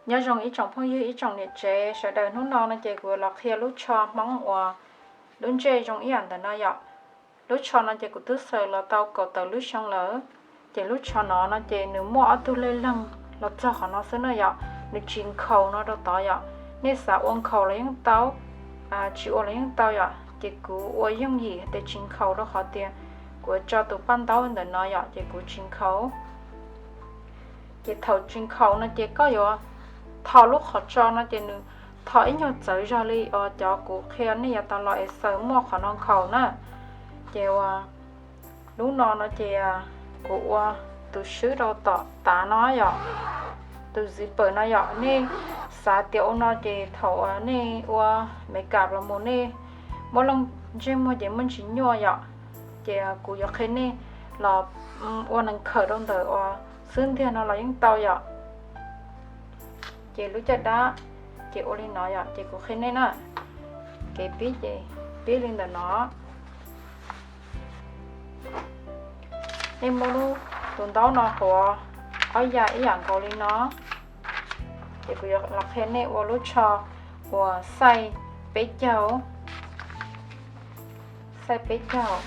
Nyob zoo ib tsoom phooj ywg ib tsoom niam tsev sawv daws, hnub no no ces kuv los qhia lub tsho Hmoob uas lub ntsej zoo ib yam ntawm no yom. Lub tsho no ces kuv twb xaws los tau kaum tawm lub xyoo lawm. Ces lub tsho no no ces nws muaj ob tug lej leeg los txog qhov no xwb na yom, nws tsis nkhaus no rau tod yom. Nej xav ua nkhaus los yeej tau, tsis ua los yeej tau yom. Ces kuv ua yooj yim tias tsis nkhaus rau qhov tias kuv tso tus paj ntaub ntawm no yom, ces kuv tsis nkhaus. Ces thaum tsis nkhaus no ces koj yuav tho lub qhov tso no ces nws tho ib nyuag txawv zog li uas cov kuv qhia nej yav tas los es xaws muaj qhov no nkhaus na. Ces uas lub no no ces kuv ua tus swb rau tom tav no yom, tus zipper no yom. Nej xav tias ua no ces thaum nej ua makeup los mus nej muab looj ntsej muag ces muaj ntsis nyuaj yom. Ces kuv yuav qhia nej los ua nees khawm rau ntawm uas xwb ntiag no los yeej tau yom. Ces lub caj dab ces ua li no yom, ces kuv qhia nej na. Kev pib ces pib li ntawm no. Nej muab lub tus ntaub no huav ob ya ib yam nkaus li no. Ces kuv yuav los qhia nej ua lub tsho uas xaij peb caug, xaij peb caug.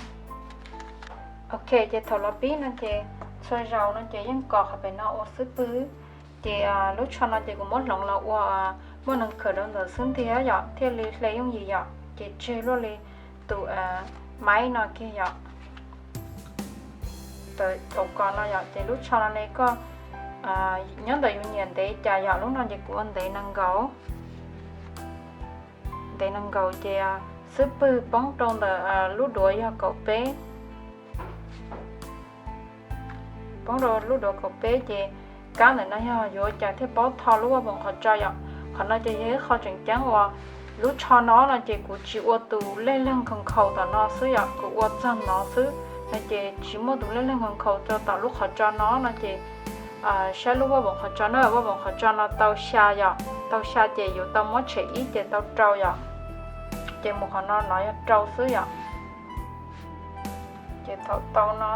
Ok, ces thaum los pib no ces txhua zaus no ces yeej kos qhov pem no ua xwb pwg. Ces lub tsho no ces kuv muab hloov los ua muaj nees khawm rau ntawm xwb ntiag yom, thiaj li hle yooj yim yom. Ces tseg luaj li tus maib no kiag yom, tau kos no yom. Ces lub tsho no ne koj nyob ntawm yus nyiam ntev cas yom, lub no ces kuv ua ntev nees nkaus. Ntev nees nkaus ces xwb pwg poob rau ntawm lub duav yog kaum peb. Poob rau lub duav kaum peb ces kab ntawm no yog yuav ua cas thiaj paub tho lub vaj voom qhov tso yom. Qhov no ces yog ib qho tseem ceeb uas lub tsho no no ces kuv tsis ua tus lej leeg nkhaus nkhaus tom no xwb yom, kuv ua txog no xwb no ces tsis muaj tus lej leeg nkhaus nkhaus rau tom lub qhov tso no no ces saib lub vaj voom qhov tso na, vaj voom qhov tso no tau xya yom, tau xya ces yuav tau muab tshem ib ces tau rau yom. Ces mus qhov no no yog rau xwb yom. Ces thaum tau no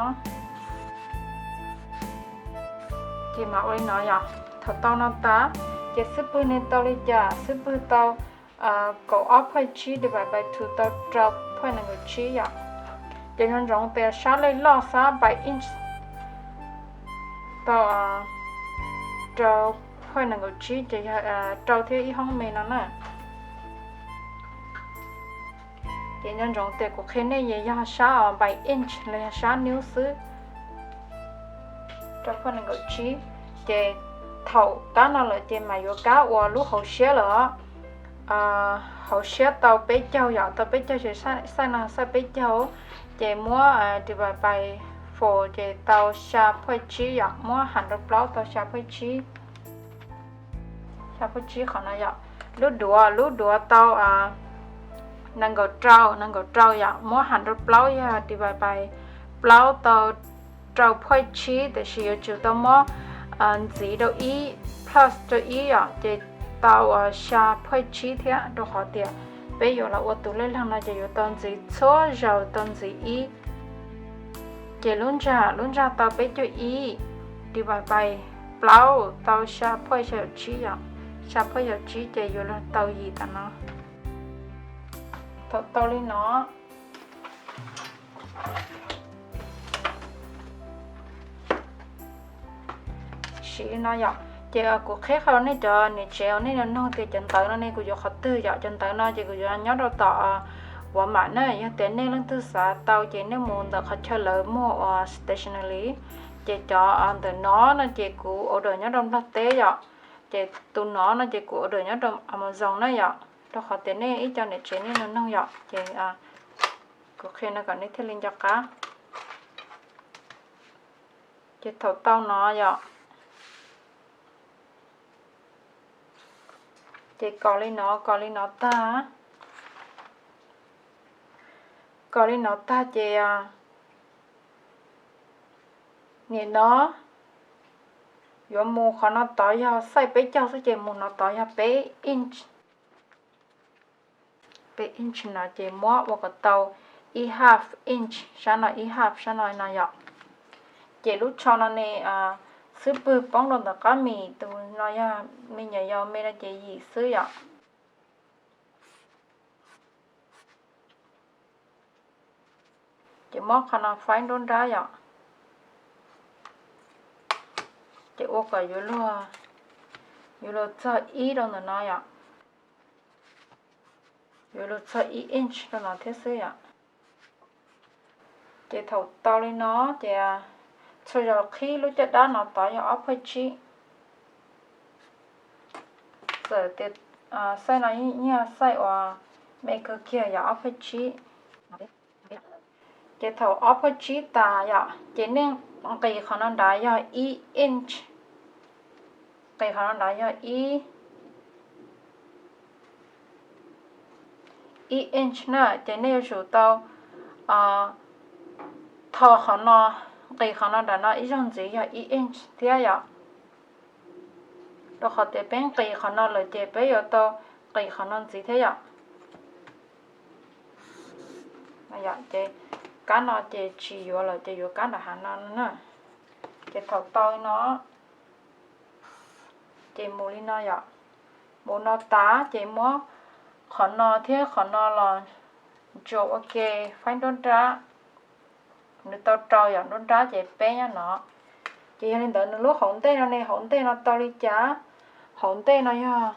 ces mam ua li no yom. Thaum tau no tas ces xwb pwg ne tau li cas? Xwb pwg tau kaum ob point tsib divide by two tau rau point nees nkaum tsib yom. Ces nco ntsoov tias sab lej loj xab by inch tau rau point nees nkaum tsib ces yog rau thiab ib hoob me no na. Ces nco ntsoov tias kuv qhia nej yog sab by inch los yog sab niub xwb. Rau point nees nkaum tsib. Ces thaum kab no lawm ces mam yuav kab ua lub hauv siab lawm. Hauv siab tau peb caug yom, tau peb caug ces xaij no xaij peb caug, ces muab divide by four ces tau xya point tsib yom, muab hais rau plaub tau xya point tsib. Xya point tsib qhov no yom. Lub duav, lub duav tau nees nkaum rau, nees nkaum rau yom, muab hais rau plaub yog divide by plaub tau rau point tsib, tiam sis yuav tsum tau muab ntxiv rau ib, plus rau ib yom, ces tau xya point tsib thiab, rau qhov tias peb yuav los ua tus lej leeg no ces yuav tau ntxiv txhua zaus tau ntxiv ib. Ces lub ntsag, lub ntsag tau peb caug ib divide by plaub tau xya point xya caum tsib yom, xya point xya caum tsib ces yuav luag tau yim tam no. Thaum tau li no, siv li no yom. Ces kuv qhib qhov nej cov niam tsev uas nej nug tias cov ntawv no ne kuv yuav qhov twg yom. Cov ntawv no ces kuv yuav nyob rau tom Walmart na. Yog tias nej leej twg xav tau ces nej mus ntawm qhov chaw lawv muag uas stationery. Ces cov ntawm no no ces kuv order nyob rau Nplog teb yom. Ces tus no no ces kuv order nyob rau Amazon na yom. Rau qhov tias nej ib co niam tsev nej nug yom, ces kuv qhia no kom nej thiaj li nco qab. Ces thaum tau no yom, ces kos li no, kos li no tag, kos li no tag ces nim no yuav mus qhov no tod yog xaij peb caug xwb ces mus no tod yog peb inch. Peb inch no ces muab ua kom tau ib half inch sab no, ib half sab no no yom. Ces lub tsho no ne, xwb xub pwg poob rau ntawm qab mis. Tus no yog me nyuam yaus me no ces yim xwb yom. Ces muab qhov no faib nruab nrab yom. Ces ua kom yuav luag, yuav luag txog ib rau ntawm no yom. Yuav luag txog ib inch rau no thiab xwb yom. Ces thaum tau li no ces txhua zaus qhib lub caj dab no tod yog ob phav tsib. Txawm tias xaij no yog xaij uas me kawg kiag yog ob phav tsib. Ces thaum ob phav tsib tas yom, ces nej nqis qhov no nrad yog ib inch. Nqis qhov no nrad yog ib, ib inch na, ces nej yuav tsum tau tho qhov no, nqis qhov no nram no ib zaug ntxiv yog ib inch thiab yom. Rau qhov tias peb nqis qhov no lawm ces peb yuav tau nqis qhov no ntxiv thiab yom. Ces kab no ces tsis yuav lawm ces yuav kab nram hav no na. Ces thaum tau li no ces mus li no yom. Mus no tas ces muab qhov no thiab qhov no los ntsuas ua ke, faib nruab nrab. Nws tau rau yom, nruab nrab ces peb nyob no. Ces yog li ntawd nws lub hauv ntej no ne, hauv ntej no tau li cas? Hauv ntej no yog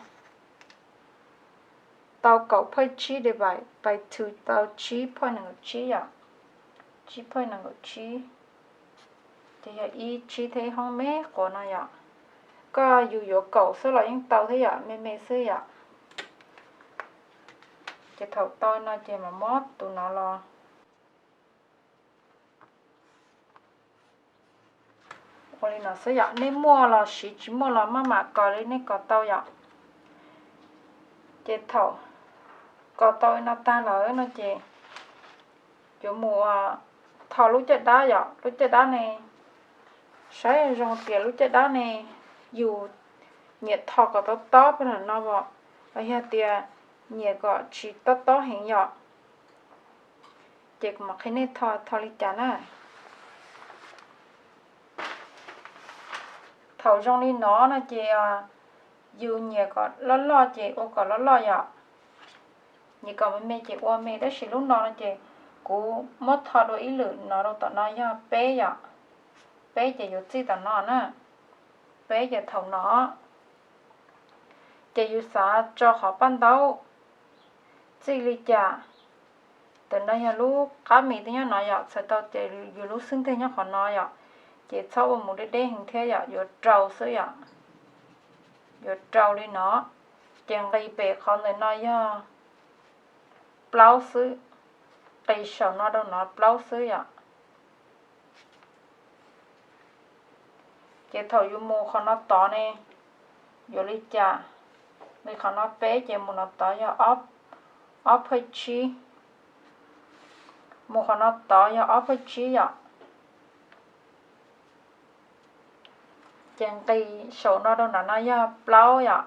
tau kaum phav tsib divide by two, tau tsib phav nees nkaum tsib yom. Tsib phav nees nkaum tsib, ces yog ib tsib thiab ib hoob me quav no yom. Koj yus yuav kaum xwb los yeej tau thiab yom, me me xwb yom. Ces thaum tau no ces mam muab tus no los ua li no xwb yom. Nej muaj los siv, tsis muaj los maj mam kos li nej kos tau yom. Ces thaum kos tau li no tag lawm no ces yuav mus tho lub caj dab yom. Lub caj dab ne, saib zoo tias lub caj dab ne yus nyiam tho kom tob tob pem no os, los yog tias nyiam kom tsis tob tob heev yom. Ces kuv mam qhia nej tho, tho li cas na. Thaum zoo li no no ces yus nyiam kom loj loj ces ua kom loj loj yom. Nyiam kom me me ces ua me, tab sis lub no no ces kuv muab tho dua ib lwm no rau tom no yog peb yom. Peb ces yuav txij tom no na. Peb ces thaum no ces yus xav tso qhov paj ntaub txij li cas. Tam no yog lub qab mis twb nyob no yom, txhais tau tias yus lub xub ntiag nyob qhov no yom, ces txhob ua mus deb deb heev thiab yom, yuav rau xwb yom. Yuav rau li no, ces nqis pem qhov ntawm no yog plaub xwb, nqis saum no rau no plaub xwb yom. Ces thaum yus mus qhov no tod ne, yuav li cas? Nqis qhov no peb ces mus no tod yog ob phav tsib, mus qhov no tod yog ob phav tsib yom. Ces nqis saum no rau nram no yog plaub yom.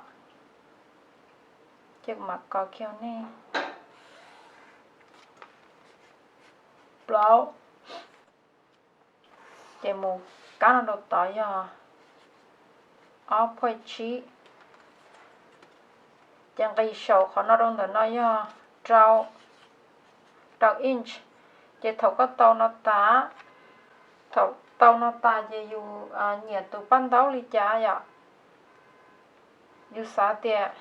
Ces kuv mam kos kiag nej, plaub. Ces mus kab no rau tod yog ob phav tsib. Ces nqis saum qhov no rau ntawm no yog rau, rau inch. Ces thaum koj tau no tas, thaum tau no tas ces yus nyiam tus paj ntaub li cas yom. Yus xav tias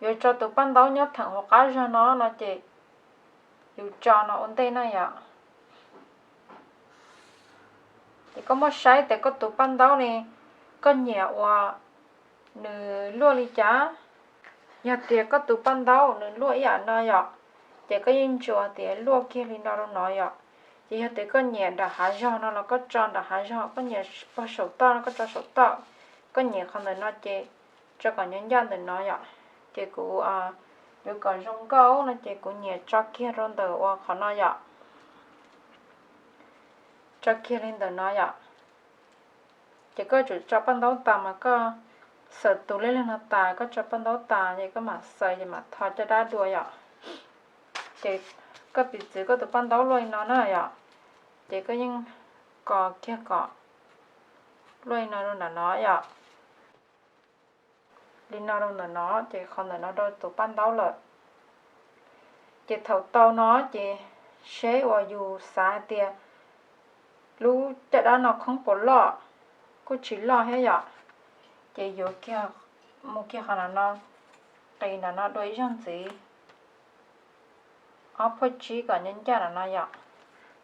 yuav tso tus paj ntaub nyob theem hauv qab zog no no ces yus tso no ua ntej na yom. Ces koj muab saib tias koj tus paj ntaub ne, koj nyiam uas nws luaj li cas. Yog tias koj tus paj ntaub nws luaj ib yam no yom, ces koj yeej ntsuas tias luaj kiag li no rau no yom. Ces yog tias koj nyiam nram hav zog no los koj tso nram hav zog, koj nyiam pog saum toj no koj tso saum toj, koj nyiam qhov ntawm no ces tso kom nyob ncaj ntawm no yom. Ces kuv yuav kom zoo nkauj no ces kuv nyiam tso kiag rau ntawm uas qhov no yom. Tso kiag li ntawm no yom. Ces koj yuav tsum tso paj ntaub tas mas koj xaws tus lej leeg no tas, koj tso paj ntaub tas ces koj mam xaws ces mam tho caj dab dua yom. Ces koj piv txwv koj tus paj ntaub luaj li no na yom, ces koj yeej kos kiag kom Luaj li no rau ntawm no yom. Li no rau ntawm no ces qhov ntawm no rau tus paj ntaub lawm. Ces thaum tau no ces seb uas yus xav hais tias lub caj dab no khoob puas loj, kuj tsis loj thiab yom. Ces yuav kiag, mus kiag qhov no no, qis ntawm no dua ib zaug ntxiv, ob phoj tsib kom ncaj ncaj no no yom.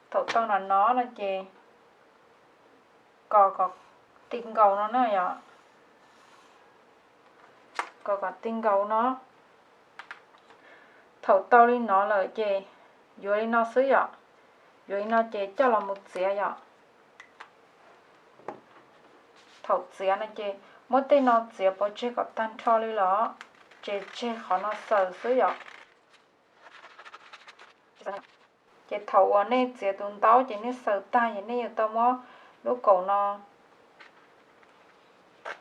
Thaum tau no no no ces kos kom ti nkaus no na yom. Kos kom ti nkaus no. Thaum tau li no lawm ces yuav li no xwb yom. Yuav li no ces coj los mus txiav yom. Thaum txiav no ces muab tej no txiav pov tseg kom tag nrho li los, ces tseg qhov no xaws xwb yom. Ces thaum uas nej txiav tus ntaub ces nej xaws tag ces nej yuav tau muab lub kaum no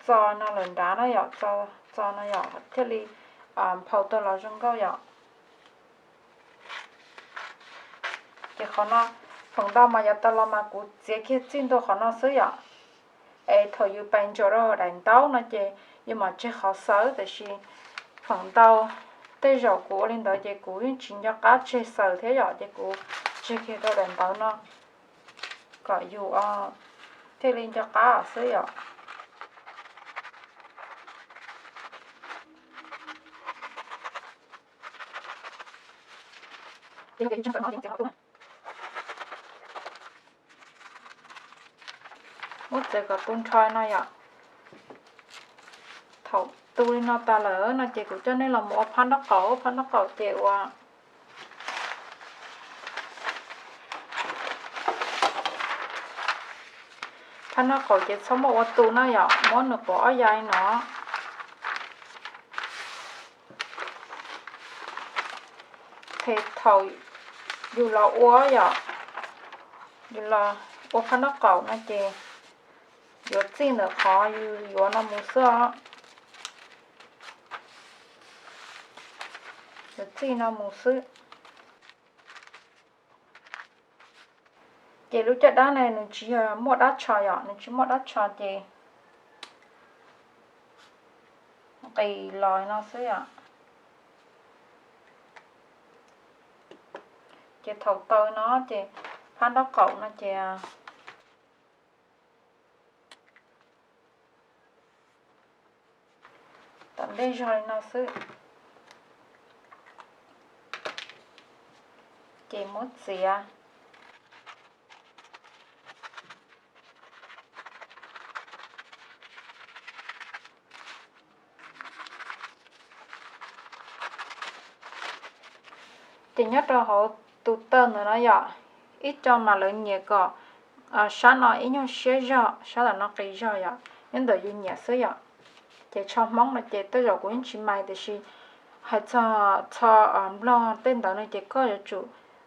txo no lawm nrad no yom, txo no yom thiaj li nphau tau los zoo nkauj yom. Ces qhov no feem ntau mas yav tas los mas kuv txiav kiag txij ntua qhov no xwb yom. Es thaum yus pais ntsaum rau hauv daim ntaub no ces yus mam tseg qhov xaws, tiam sis feem ntau tej zaum kuv ua li ntawd ces kuv yeej tsis nco qab tseg xaws thiab yom, ces kuv tseg kiag rau daim ntaub no kom yus thiaj li nco qab xwb yom. Muab txiav kom tu nrho no yom. Thaum tu li no tas lawm no ces kuv coj nej los mus ua phab nraub qaum, phab nraub qaum ces ua, phab nraub qaum ces txhob muab ua tu na yom, muab nws quav ob ya li no. Ces thaum yus los ua yom, yus los ua phab nraub qaum no ces yuav txij ntawm qhov yus yuav no mus xwb os. Yuav txij no mus xwb. Ces lub caj dab ne nws tsis yog muaj dab tsho yom, nws tsis muaj dab tsho ces nqis los no xwb yom. Ces thaum tau no ces phab nraub qaum no ces tom ntej zog li no xwb. Ces muab txiav. Ces nyob rau hauv tus taw ntawd no yom, ib co mas lawv nyiam kom sab no ib nyuag siab zog, sab ntawm no qis zog yom, nyob ntawm yus nyiam xwb yom. Ces tsho Hmoob no ces tej zaum kuv yeej tsis mais, tiam sis hais txog tsho Nplog tej ntawd no ces koj yuav tsum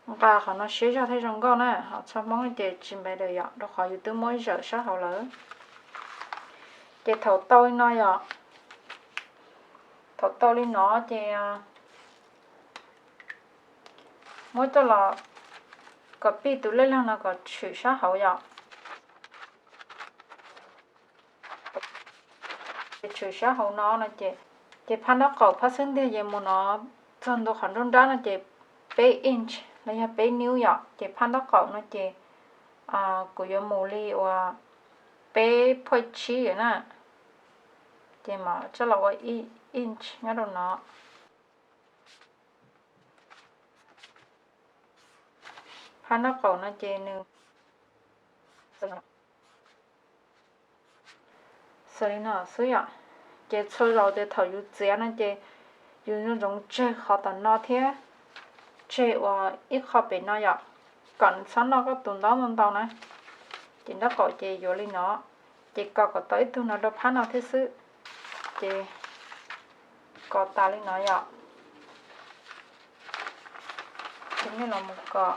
nqa qhov no siab zog thiaj zoo nkauj na, ho tsho Hmoob no ces tsis mais daws yom, rau qhov yus twb muab zawm sab hauv lawm. Ces thaum tau li no yom, thaum tau li no ces muab coj los kom pij tus lej leeg no kom tshwm sab hauv yom. Ces tshwm sab hauv no no ces, ces phab nraub qaum phab xub ntiag ces mus no txog ntua qhov nruab nrab no ces peb inch los yog peb niub yom, ces phab nraub qaum no ces kuv yuav mus li uas peb phoj tsib na, ces mam coj los ua ib inch nyob rau no. Phab nraub qaum no ces nws xws li no xwb yom. Ces txhua zaus ces thaum yus txiav no ces yus zoo tseg qhov tom no thiab tseg uas ib qho pem no yom, kom nws txhob noj koj tus ntaub ntau ntau na. Ces nraub qaum ces yuav li no, ces kos kom tau ib tug no rau phab no thiab xwb. Ces kos tas li no yom. Ces nej los mus kos.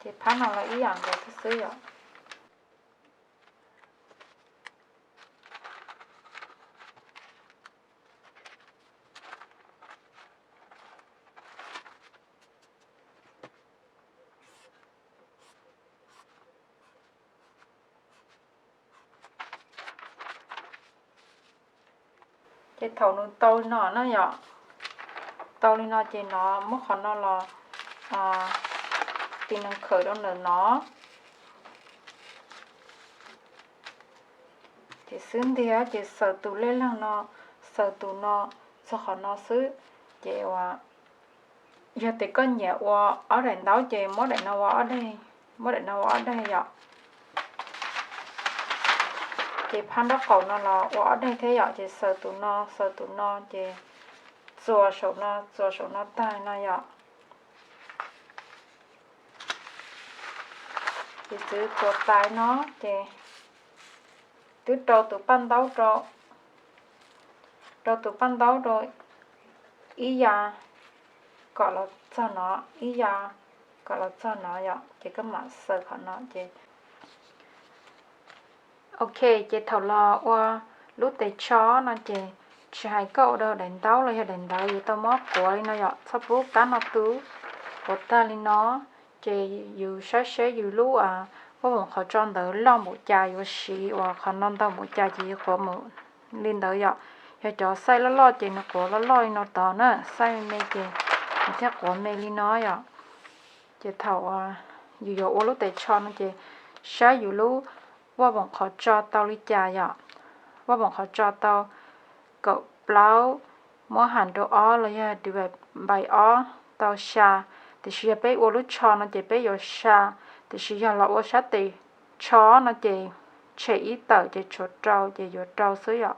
Ces phab no los ib yam nkaus thiab xwb yom. Ces thaum nws tau li no na yom, tau li no ces nov muab qhov no los tiv nees khawm rau ntawm no. Ces xwb ntiag ces xaws tus lej leeg no, xaws tus no txog qhov no xwb. Ces ua, yog tias koj nyiam ua ob daim ntaub ces muab daim no ua ob daim, muab daim no ua ob daim yom. Ces phab nraub qaum no los ua ob daim thiab yom, ces xaws tus no, xaws tus no ces txuas saum no, txuas saum no tag no yom. Ces txwv txuas tais no ces twb rau tus paj ntaub rau, rau tus paj ntaub rau ib ya kom los txog no, ib ya kom los txog no yom, ces koj mam xaws qhov no ces. Ok, ces thaum los ua lub tes tsho no ces tsis hais koj ua rau daim ntaub los yog daim ntawv yus tau muab quav li no yom, txhob pub kab no tu, quav tag li no. Ces yus saib seb yus lub vaj voom qhov tso ntawd loj npaum cas yuav siv uas qhov no ntau npaum cas ces yuav quav mus li ntawd yom. Yog cov xaij loj loj ces nws quav loj loj li no tod na, xaij me me ces nws thiaj quav me li no yom. Ces thaum yus yuav ua lub tes tsho no ces saib yus lub vaj voom qhov tso tau li cas yom. Vaj voom qhov tso tau kaum plaub, muab ham rau ob los yog divide by ob tau xya. Tiam sis yog peb ua lub tsho no ces peb yuav xya, tiam sis yog los ua sab tes tsho no ces tshem ib tawm ces tshuav rau ces yuav rau xwb yom.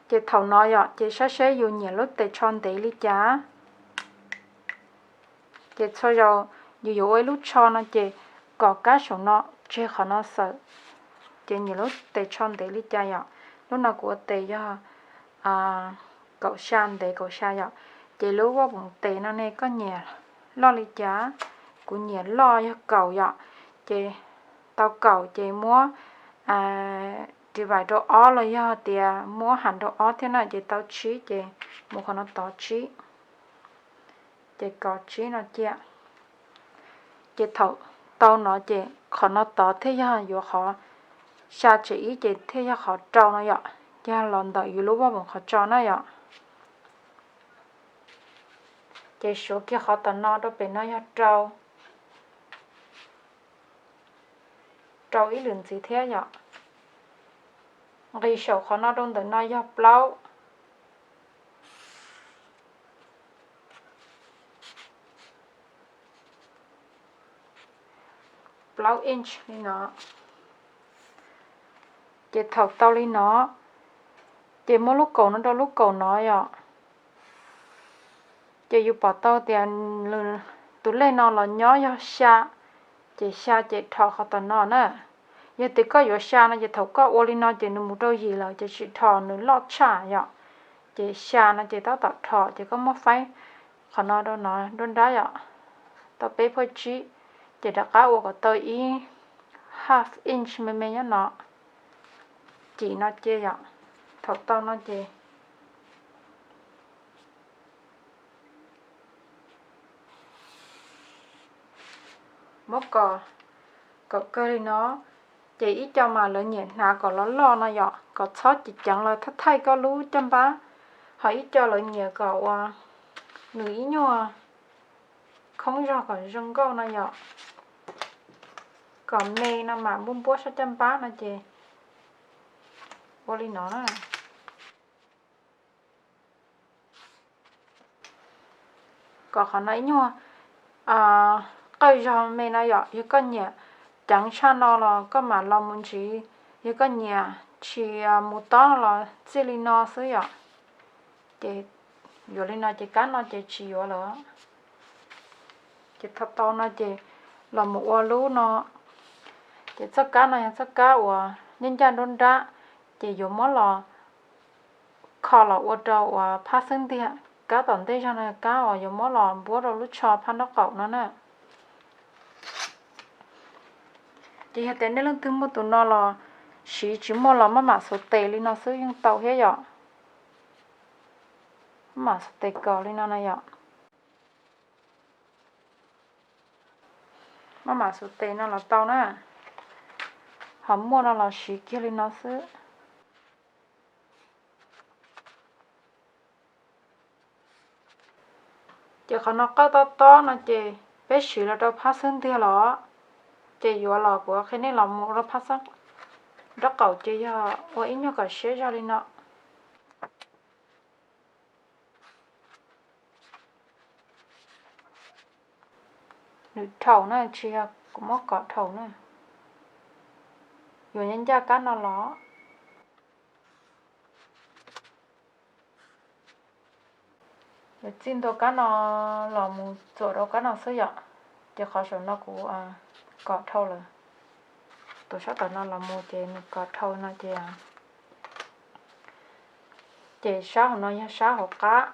Ces thaum no yom ces saib seb yus nyiam lub tes tsho ntev li cas. Ces txhua zaus yus yuav ua ib lub tsho no ces kom kab saum no tseg qhov no xaws, ces nyiam lub tes tsho ntev li cas yom. Lub no kuv ua tes yog kaum xya, ntev kaum xya yom. Ces lub vaj voom tes no ne koj nyiam loj li cas? Kuv nyiam loj yog kaum yom. Ces tau kaum ces muab divide rau ob los yog tias muab ham rau ob thiab na ces tau tsib ces mus qhov no tod tsib. Ces kaum tsib no cia. Ces thaum tau no ces qhov no tod thiaj yog yuav qhov xya tshem ib ces thiaj yog qhov rau no yom. Yog los ntawm yus lub vaj voom qhov tso na yom. Ces suav kiag qhov tom no rau pem no yog rau, rau ib lwm ntxiv thiab yom. Nqis saum qhov no rau ntawm no yog plaub, plaub inch li no. Ces thaum tau li no, ces muab lub kaum no rau lub kaum no yom. Ces yus pom tau tias tus lej no los nyob yog xya, ces xya ces rho qhov tom no na. Yog tias koj yuav xya no ces thaum koj ua li no ces nws mus rau yim lawm ces tsis rho, nws loj tshaj yom. Ces xya no ces tab tom rho, ces koj muab faib qhov no rau no nruab nrab yom, tau peb phab tsib, ces rov qab ua kom tau ib half inch me me nyob no, cim no cia yom. Thaum tau no ces muab kom kom kawg li no. Ces ib co mas lawv nyiam hnav kom loj loj no yom, kom txhob ceev ceev los thaij thaij koj lub caj npab. Ho ib co lawv nyiam kom ua nws ib nyuag khoob zog kom zoo nkauj no yom, kom me no mas npuab npuab sab caj npab no ces ua li no na. Kom qhov no ib nyuag qawj zog me no yom. Yog koj nyiam ceev tshaj no los koj mam los mus ntsis, yog koj nyiam tsis mus tob no los txij li no xwb yom. Ces yuav li no ces kab no ces tsis yuav lawm. Ces thaum tau no ces los mus ua lub no. Ces txoj kab no yog txoj kab uas ncaj ncaj nruab nrab, ces yuav muab los kho los ua rau uas phab xub ntiag. Kab tom ntej zog no kab uas yuav muab los npuab rau lub tsho phab nraub qaum no na. Ces yog tias nej leej twg muaj tus no los siv, tsis muaj los maj mam xuas tes li no xwb yeej tau thiab yom. Maj mam xuas tes kaus li no na yom. Maj mam xuas tes no los tau na. Ho muaj no los siv kiag li no xwb. Ces qhov no qawj tob tob no ces peb siv los rau phab xub ntiag los, ces yuav los kuv qhia nej los mus rau phab xab nraub qaum ces yog ua ib nyuag kom siab zog li no. Nws dhau na, tsis yog kuv muab kom dhau na. Yuav ncaj ncaj kab no los. Yuav txij ntua kab no los mus txuam rau kab no xwb yom. Ces qhov saum no kuv kom dhau lawm. Tus sab tom no los mus ces nws kom dhau no ces, ces sab hauv no yog sab hauv qab.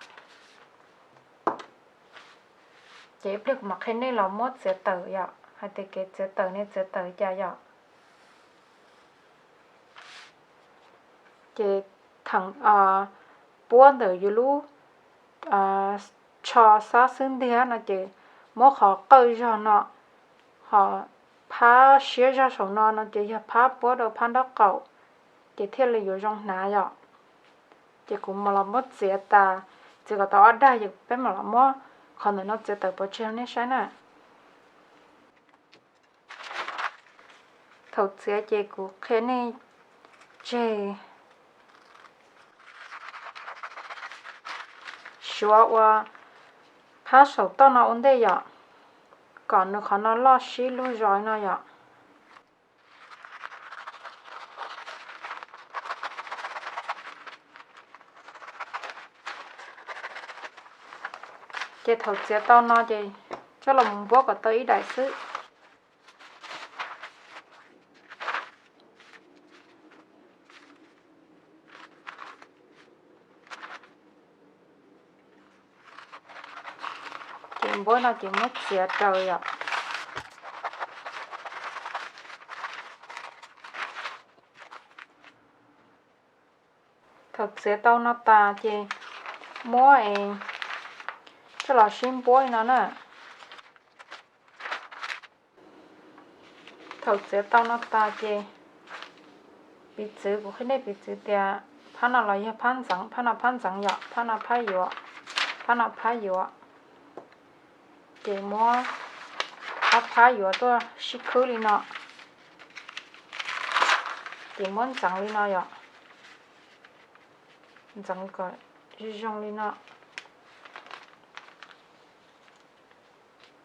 Ces ib pliag kuv mam qhia nej los muab txiav tawm yom, hais tias kev txiav tawm nej txiav tawm li cas yom. Ces thaum puab ntawm yus lub tsho sab xub ntiag no ces muab qhov qawj zog no, ho phab siab zog saum no no ces yog phab puab rau phab nraub qaum, ces thiaj li yuav zoo hnav yom. Ces kuv mam los muab txiav tas, txiav kom tau ob dag ces peb mam los muab qhov ntawm no txiav tawm pov tseg rau nej saib na. Thaum txiav ces kuv qhia nej tseg suav ua phab saum toj no ua ntej yom, kom nws qhov no loj sib lug zog no yom. Ces thaum txiav tau no ces coj los mus npuab kom tau ib daim xwb. Ces npuab no ces muab txiav raws yom. Thaum txiav tau no tas ces muab es coj los sib npuab li no na. Thaum txiav tau no tas ces piv txwv, kuv qhia nej piv txwv tias phab no los yog phab ntxeev, phab no phab ntxeev yom, phab no phab yuav, phab no phab yuav. Ces muab phab phab yuav tuaj sib khwb li no, ces muab ntxeev li no yom, ntxeev kom zoo zoo li no.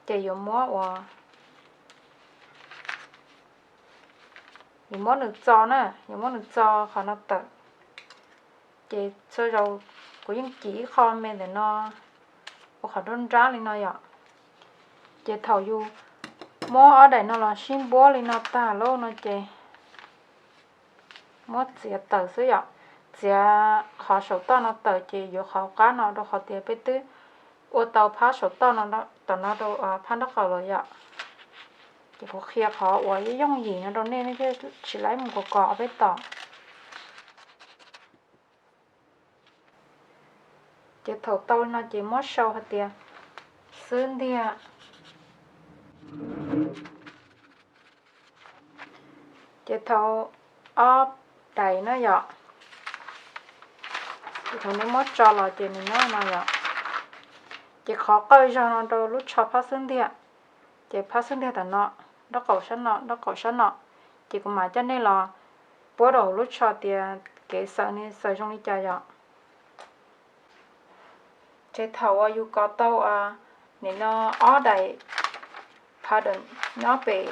Ces yuav muab ua, yuav muab nws txo na, yuav muab nws txo qhov no tawm. Ces txhua zaus kuv yeej cim ib qho me ntawm no ua qhov nruab nrab li no yom. Ces thaum yus muab ob daim no los sib npuab li no tag lauj no ces muab txiav tawm xwb yom. Txiav qhov saum toj no tawm ces yuav qhov qab no rau qhov tias peb twb ua tau phab saum toj no, tom no rau phab nraub qaum lawm yom. Ces kuv qhia qhov uas yooj yim no rau nej, nej thiaj tsis laib mus kos kos ob peb tom. Ces thaum tau no ces muab sau hais tias xwb ntiag. Ces thaum ob daim na yom, ces thaum nej muab tso los ces nws nyob no yom. Ces qhov qawj zog no rau lub tsho phab xwb ntiag, ces phab xwb ntiag tom no, nraub qaum sab no, nraub qaum sab no. Ces kuv mam coj nej los puab rau hauv lub tsho tias kev xaws ne xaws zoo li cas yom. Ces thaum uas yus kov tau nim no ob daim pattern nyob pem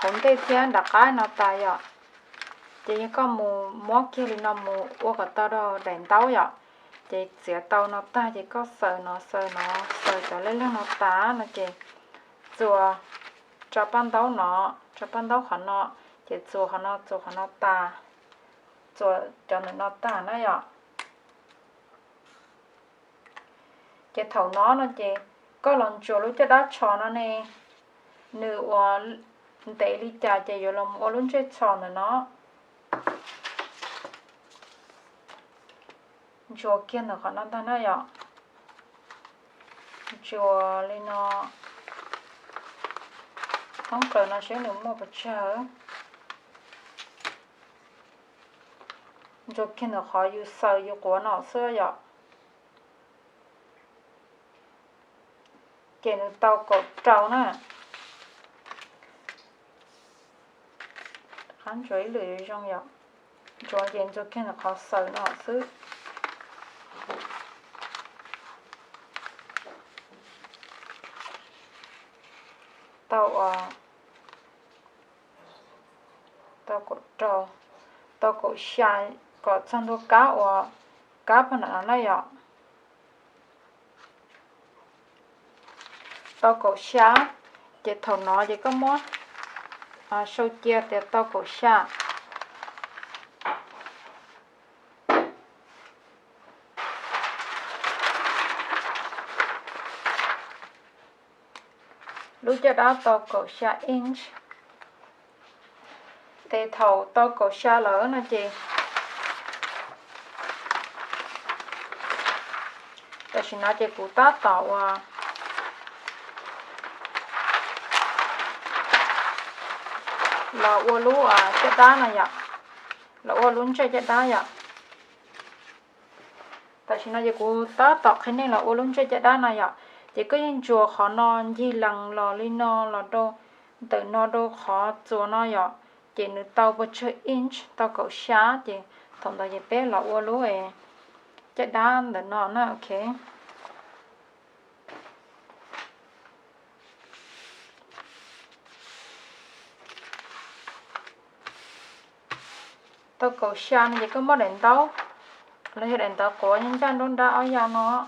hauv ntej thiab nram qab no tas yom, ces yog koj mus muab kiag li no mus ua kom tau rau daim ntaub yom. Ces txiav tau no tag ces koj xaws no xaws no xaws cov lej leeg no tas no ces txuas tso paj ntaub no, tso paj ntaub qhov no, ces txuas qhov no txuas qhov no tas, txuas cov ntawm no tas na yom. Ces thaum no no ces koj los ntsuas lub caj dab tsho no ne, nws ua ntev li cas ces yuav los ua lub ntsej tsho ntawm no. Ntsuas kiag ntawm qhov no ntag na yom. Ntsuas li no, thoob plaws no seb nws muaj pes tsawg. Ntsuas kiag ntawm qhov yus xaws yus quav no xwb yom. Nws tau kaum rau na. Qab ntsuas ib lwm zoo yom, ntsuas ces ntsuas kiag ntawm qhov xaws no xwb. Tau, tau kaum rau, tau kaum xya, kom txog ntua kab uas kab pog nram no na yom. Tau kaum xya, ces thaum no ces koj muab sau cia tias tau kaum xya. Lub caj dab tau kaum xya inch. Ces thaum tau kaum xya lawm no ces tam sim no ces kuv tab tom uas los ua lub caj dab no yom, los ua lub ntsej caj dab yom. Tam sim no ces kuv tab tom qhia nej los ua lub ntsej caj dab no yom. Ces koj yeej ntsuas qhov no ncig lees los li no los rau ntawm no rau qhov txuas no yom. Ces nws tau pes tsawg inch, tau kaum xya, ces thaum ntawd ces peb los ua lub caj dab ntawm no na, ok. Tau kaum xya no ces koj muab daim ntaub, los yog daim ntawv quav ncaj nruab nrab ob ya no,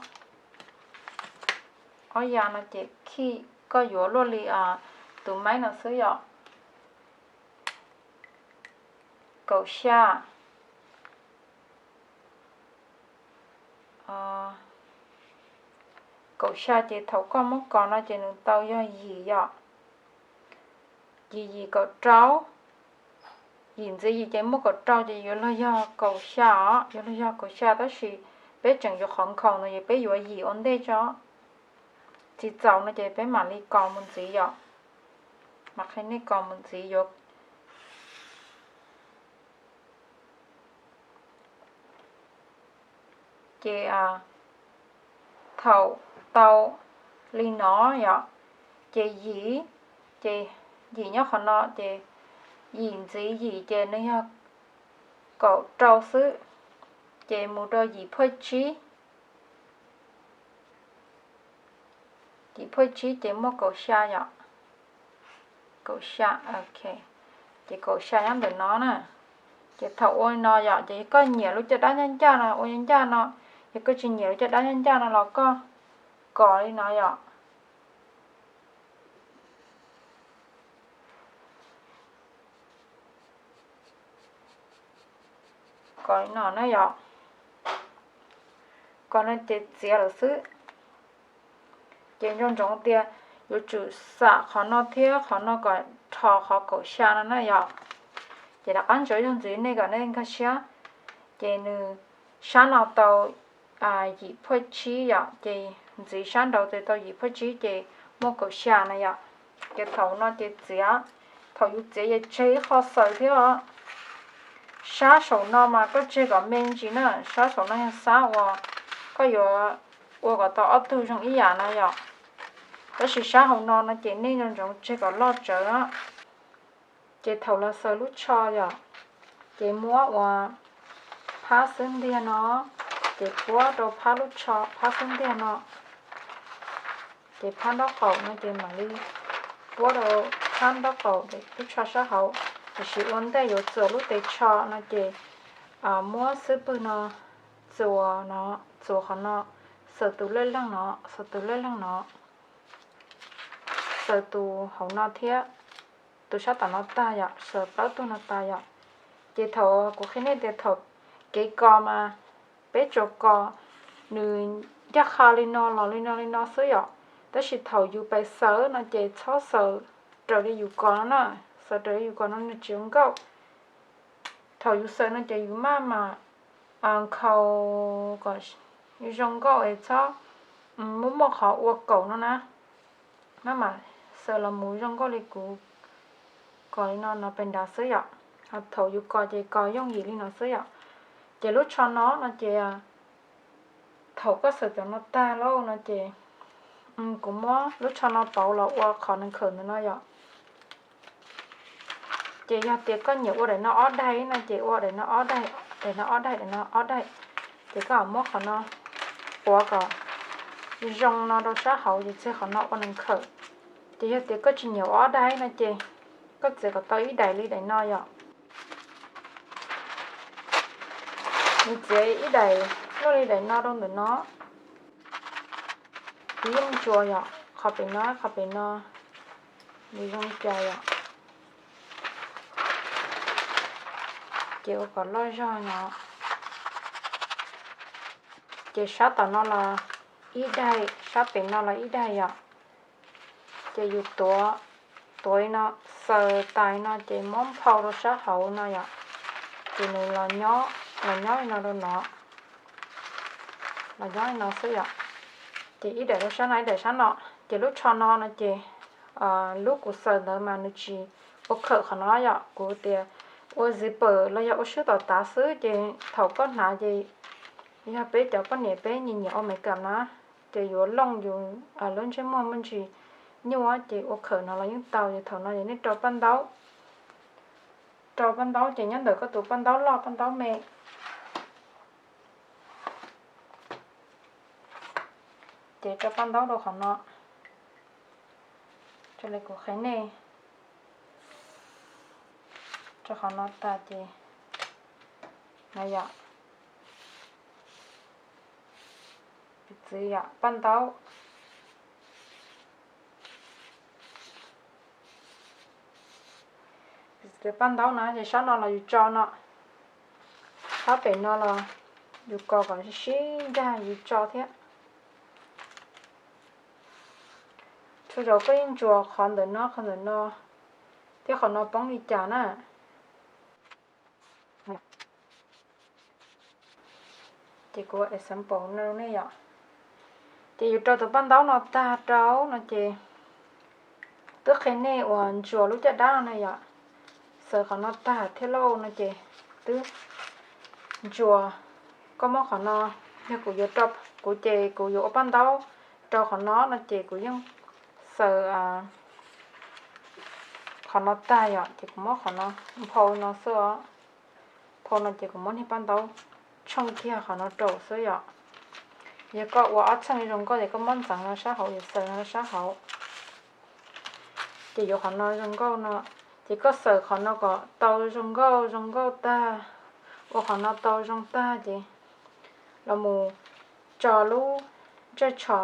ob ya no ces khij koj yuav luaj li tus maib no xwb yom. Kaum xya, kaum xya ces thaum koj muab kos no ces nws tau yog yim yom. Yim yim kaum rau, yim ntxiv yim ces muaj kaum rau ces yuav luag yog kaum xya os, yuav luag yog kaum xya tab sis peb tseem yuav qhov nkhaus no ces peb yuav yim ua ntej tso. Tsis txaus no ces peb mam li kos mus ntxiv yom. Mam qhia nej kos mus ntxiv yuav. Ces thaum tau li no yom, ces yim, ces yim nyob qhov no ces yim ntxiv yim ces nws yog kaum rau xwb, ces mus rau yim phaj tsib. Yim phaj tsib ces muaj kaum xya yom. Kaum xya, ok. Ces kaum xya nyob ntawm no na. Ces thaum ua li no yom, ces koj nyiam lub caj dab ncaj ncaj no ua ncaj ncaj no, yog koj tsis nyiam lub caj dab ncaj ncaj no los koj kos li no yom. Kos li no na yom. Kos no ces txiav lawm xwb. Ces nco ntsoov tias yuav tsum xam qhov no thiab qhov no kom rho qhov kaum xya no na yom. Ces rov qab ntsuas ib zaug ntxiv nej kom nej nkag siab. Ces nws sab no tau yim phaj tsib yom, ces ntxiv sab nraud ces tau yim phaj tsib ces muaj kaum xya na yom. Ces thaum no ces txiav, thaum yus txiav ces tseg ib qho xaws thiab os. Sab saum no mas koj tseg kom me ntsis na, sab saum no yog sab uas koj yuav ua kom tau ob tug zoo ib yam no yom. Tab sis sab hauv no no ces nej nco ntsoov tseg kom loj tsawv na. Ces thaum los xaws lub tsho yom, ces muab ua phab xub ntiag no, ces puab rau phab lub tsho phab xub ntiag no. Ces phab nraub qaum no ces mam li puab rau phab nraub qaum lub tsho sab hauv. Tiam sis ua ntej yuav txuas lub tes tsho no ces muab xub pwg no txuas no, txuas qhov no, xaws tus lej leeg no, xaws tus lej leeg no, xaws tus hauv no thiab, tus sab tom no tag yom, xaws plaub tug no tas yom. Ces thaum kuv qhia nej tias thaum kev kos mas peb tsuas kos nws ncaj qha li no los li no li no xwb yom. Tab sis thaum yus pais xaws no ces txhob xaws raws li yus kos no na, xaws raws li yus kos no nws tsis zoo nkauj. Thaum yus xaws no ces yus maj mam nkhaus kom zoo nkauj es txhob muaj muaj qhov ua kaum no na. Maj mam xaws los mus zoo nkauj li kuv kos li no no pes nrad xwb yom. Ho thaum yus kos ces kos yooj yim li no xwb yom. Ces lub tsho no no ces thaum koj xaws cov no tag lauj no ces Kuv muab lub tsho no pauv los ua qhov nees khawm ntawm no yom. Ces yog tias koj nyiam ua daim no ob daig no ces ua daim no ob daig, daim no ob daig, daim no ob daig. Ces koj muab qhov no quav kom zoo no rau sab hauv ces txhia qhov no ua nees khawm. Ces yog tias koj tsis nyiam ua ob daig no ces koj txiav kom tau ib daim li daim no yom. Nws txiav ib daim luaj li daim no rau ntawm no. Kuv yeej ntsuas yom, qhov pem no qhov pem no nws zoo cas yom. Ces ua kom loj zog no. Ces sab tom no los ib daig, sab pem no los ib daig yom. Ces yus tuav, tuav li no, xaws tas no ces muab nphau rau sab hauv no yom. Ces nws los nyob, los nyob li no rau no, los nyob li no xwb yom. Ces ib daim rau sab no ib daim sab no. Ces lub tsho no no ces lub kuv xaws ntawd mas nws tsis ua khawm qhov no yom, kuv tias ua zipper los yog ua swb tom tav xwb ces thaum koj hnav ces yog peb cov poj niam peb nyiam nyiam ua makeup na, ces yuav looj yus lub ntsej muag muaj ntsis nyuaj ces ua khawm no los yeej tau. Ces thaum no ces nej rau paj ntaub, rau paj ntaub ces nyob ntawm koj tus paj ntaub loj paj ntaub me. Ces rau paj ntaub rau qhov no, raws li kuv qhia nej, rau qhov no tas ces no yom, piv txwv yom, paj ntaub, piv txwv paj ntaub na ces sab no los yus tso no, sab pem no los yus kos kom sib sib ncag yus tso thiab. Txhua zaus koj yeej ntsuas qhov ntawm no qhov ntawm no thiab qhov no poob li cas na. Ces kuv ua example no rau nej yom. Ces yus rau tus paj ntaub no tag rau no ces twb qhia nej uas ntsuas lub caj dab no na yom. Xaws qhov no tag thiab lauj no ces twb ntsuas, koj muab qhov no, yog kuv yuav rau, kuv ces kuv yuav ua paj ntaub rau qhov no no ces kuv yeej xaws qhov no tag yom, ces kuv muab qhov no nphau no xwb os. Nphau no ces kuv muab niag paj ntaub tshooj kiag qhov no rau xwb yom. Yog koj ua ob txheej zoo nkauj ces koj muab ntxeev no sab hauv, yus xaws no sab hauv. Ces yuav qhov no zoo nkauj no, ces koj xaws qhov no kom tau zoo nkauj zoo nkauj tag, ua qhov no tau zoo tag ces los mus tso lub ntsaj tsho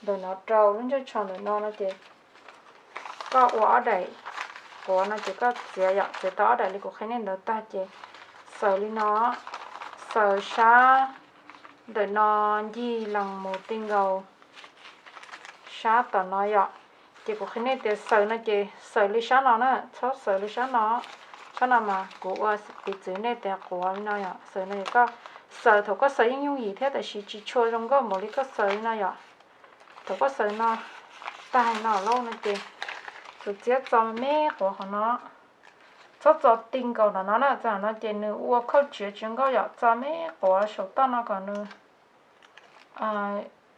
ntawm no rau lub ntsaj tsho ntawm no no ces koj ua ob daim quav no ces koj txiav yom, txiav tau ob daim li kuv qhia nej ntawd tag ces xaws li no, xaws sab ntawm no ncig lees mus ti nkaus sab tom no yom. Ces kuv qhia nej tias xaws no ces xaws li sab no na, txhob xaws li sab no. Sab no mas kuv ua piv txwv nej tias quav li no yom, xaws no es koj xaws, thaum koj xaws yeej yooj yim thiab tab sis tsis tshua zoo nkauj npaum li koj xaws li no yom. Thaum koj xaws no tag no lauj no ces tus txiab txo me quav qhov no, txhob txo ti nkaus nram no na, txo nram no ces nws ua khauj tsiav tsis nkauj yom, txo me quav saum toj no kom nws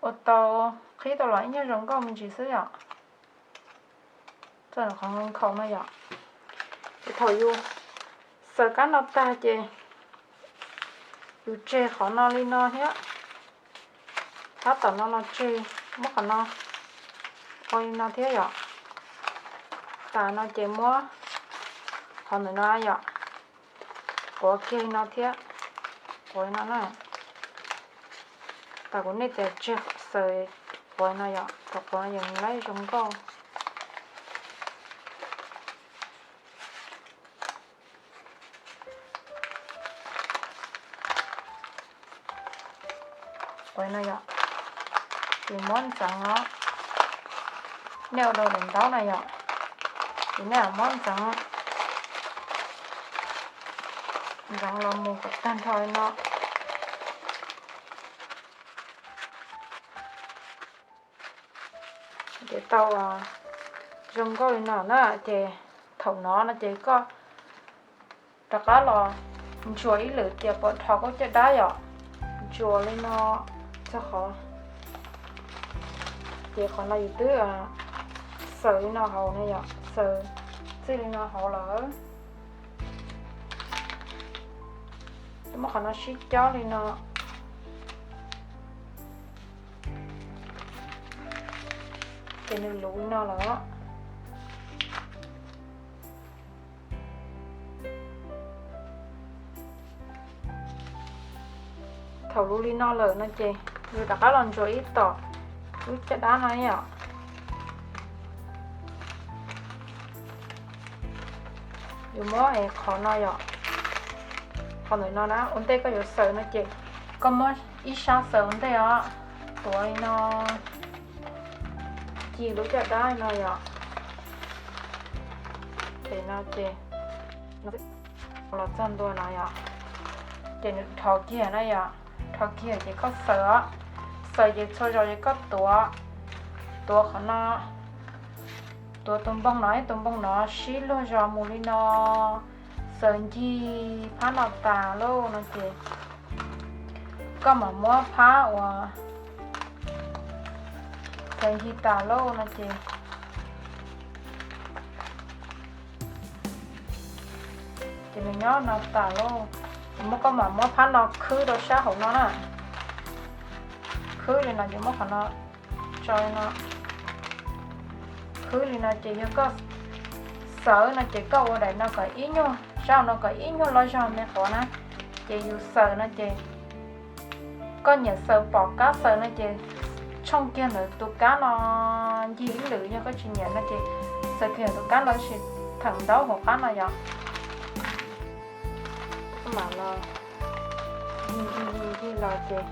ua tau, qhib tau los ib nyuag zoo nkauj me ntsis xwb yom. Txo qhov nkhaus no yom. Ces thaum yus xaws kab no tag ces yus tseg qhov no li no thiab, tab tom no los tseg, muab qhov no ua li no thiab yom. Tas no ces muab qhov ntawm no yom, quav kiag li no thiab, quav li no na. Tas kuv nej tias tseg xaws quav no yom, thaum quav no yeej laib zoo nkauj. Quav no yom, ces muab ntxeev os. Nej ua rau daim ntaub na yom, ces nej muab ntxeev, ntxeev los mus kom tag nrho li no. Ces tau zoo nkauj li no na, ces thaum no no ces koj rov qab los ntsuas ib lwm tias puas dhos koj caj dab yom. Ntsuas li no txog qhov Ces qhov no yus twb xaws li no hauv no yom, xaws txij li no hauv lawm. Muab qhov no sib cob li no, ces nws luv li no lawm. Thaum luv li no lawm no ces yus rov qab los ntsuas ib tom lub caj dab no yom. Yus muab es qhov no yom, qhov ntawm no na ua ntej koj yuav xaws no ces koj muab ib sab xaws ua ntej os, tuav li no, ci lub caj dab no yom. Ces no ces los txog ntua no yom, ces nws dhau kiag na yom, dhau kiag ces koj xaws os, xaws ces txhua zaus ces koj tuav, tuav qhov no, tuav tus npoog no, tus npoog no sib luag zog mus li no, xaws ncig phab no tas lauj no ces koj mam muab phab uas xaws ncig tas lauj no ces, ces nws nyob no tas lauj, ces muab, koj mam muab phab no khwb rau sab hauv no na. Khwb li no ces muab qhov no tso li no. Khwb li no ces yog koj xaws no ces koj ua daim no kom ib nyuag, sab hauv no kom ib nyuag loj zog me quav na. Ces yus xaws no ces koj nyiam xaws pom kab xaws no ces tshooj kiag ntawm tus kab no ncig ib lwm, yog koj tsis nyiam no ces xaws kiag tus kab no tab sis theem ntaub hauv qab no yom. Koj mam los ncig ncig ncig los ces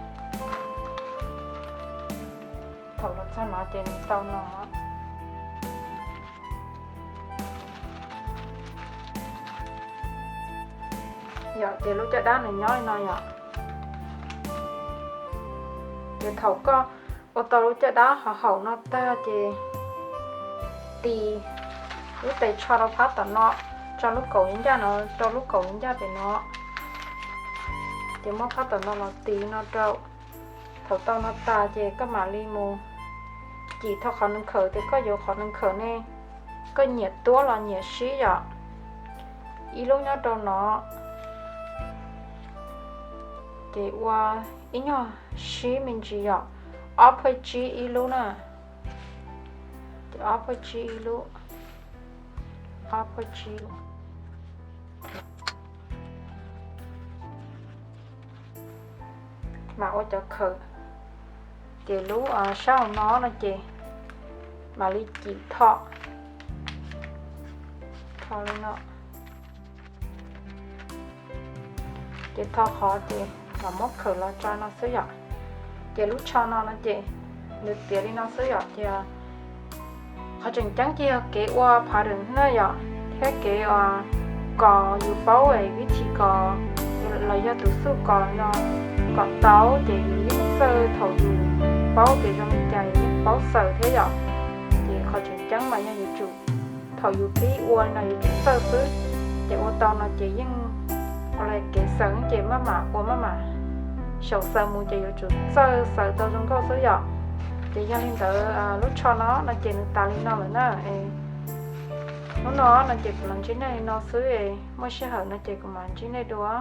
thaum los txog no ces nws tau no. Yog ces lub caj dab nws nyob li no yom. Ces thaum koj ua tau lub caj dab hauv no tag ces tis lub tes tsho rau phab tom no, tso lub kaum ncaj no rau lub kaum ncaj pem no. Ces muab phab tom no los tis no rau. Thaum tau no tas ces koj mam li mus cim tau qhov nees khawm, ces koj yuav qhov nees khawm ne, koj nyiam tuab los nyiam sib yom. Ib lub nyob rau no, ces ua ib nyuag sib me ntsis yom, ob phuj tsib ib lub na. Ces ob phuj tsib ib lub, ob phuj tsib lub. Mam ua cov khawm, ces lub sab hauv no no ces mam li cim tho, tho li no. Ces tho qhov ces mam muab khawm los tso no xwb yom. Ces lub tsho no no ces nws tiav li no xwb yom. Ces qhov tseem ceeb ces yog kev ua phav dees na yom, thiab kev kos yus paub vib thim kos los yog tus xuj kos no kom tau, ces yus yeej txawj thaum yus paub kev zoo li cas yus yeej paub xaws thiab yom. Ces qhov tseem ceeb mas yog yuav tsum thaum yus pib ua no yuav tsum txawj xwb, ces ua tau no ces yeej ua li kev xaws ces maj mam ua maj mam xyaum xaws mus ces yuav tsum txawj xaws tau zoo nkauj xwb yom. Ces yog li ntawd lub tsho no no ces nws tas li no lawm na. Hnub no no ces kuv los ntsib nej li no xwb, muaj sij hawm no ces kuv mam ntsib nej dua.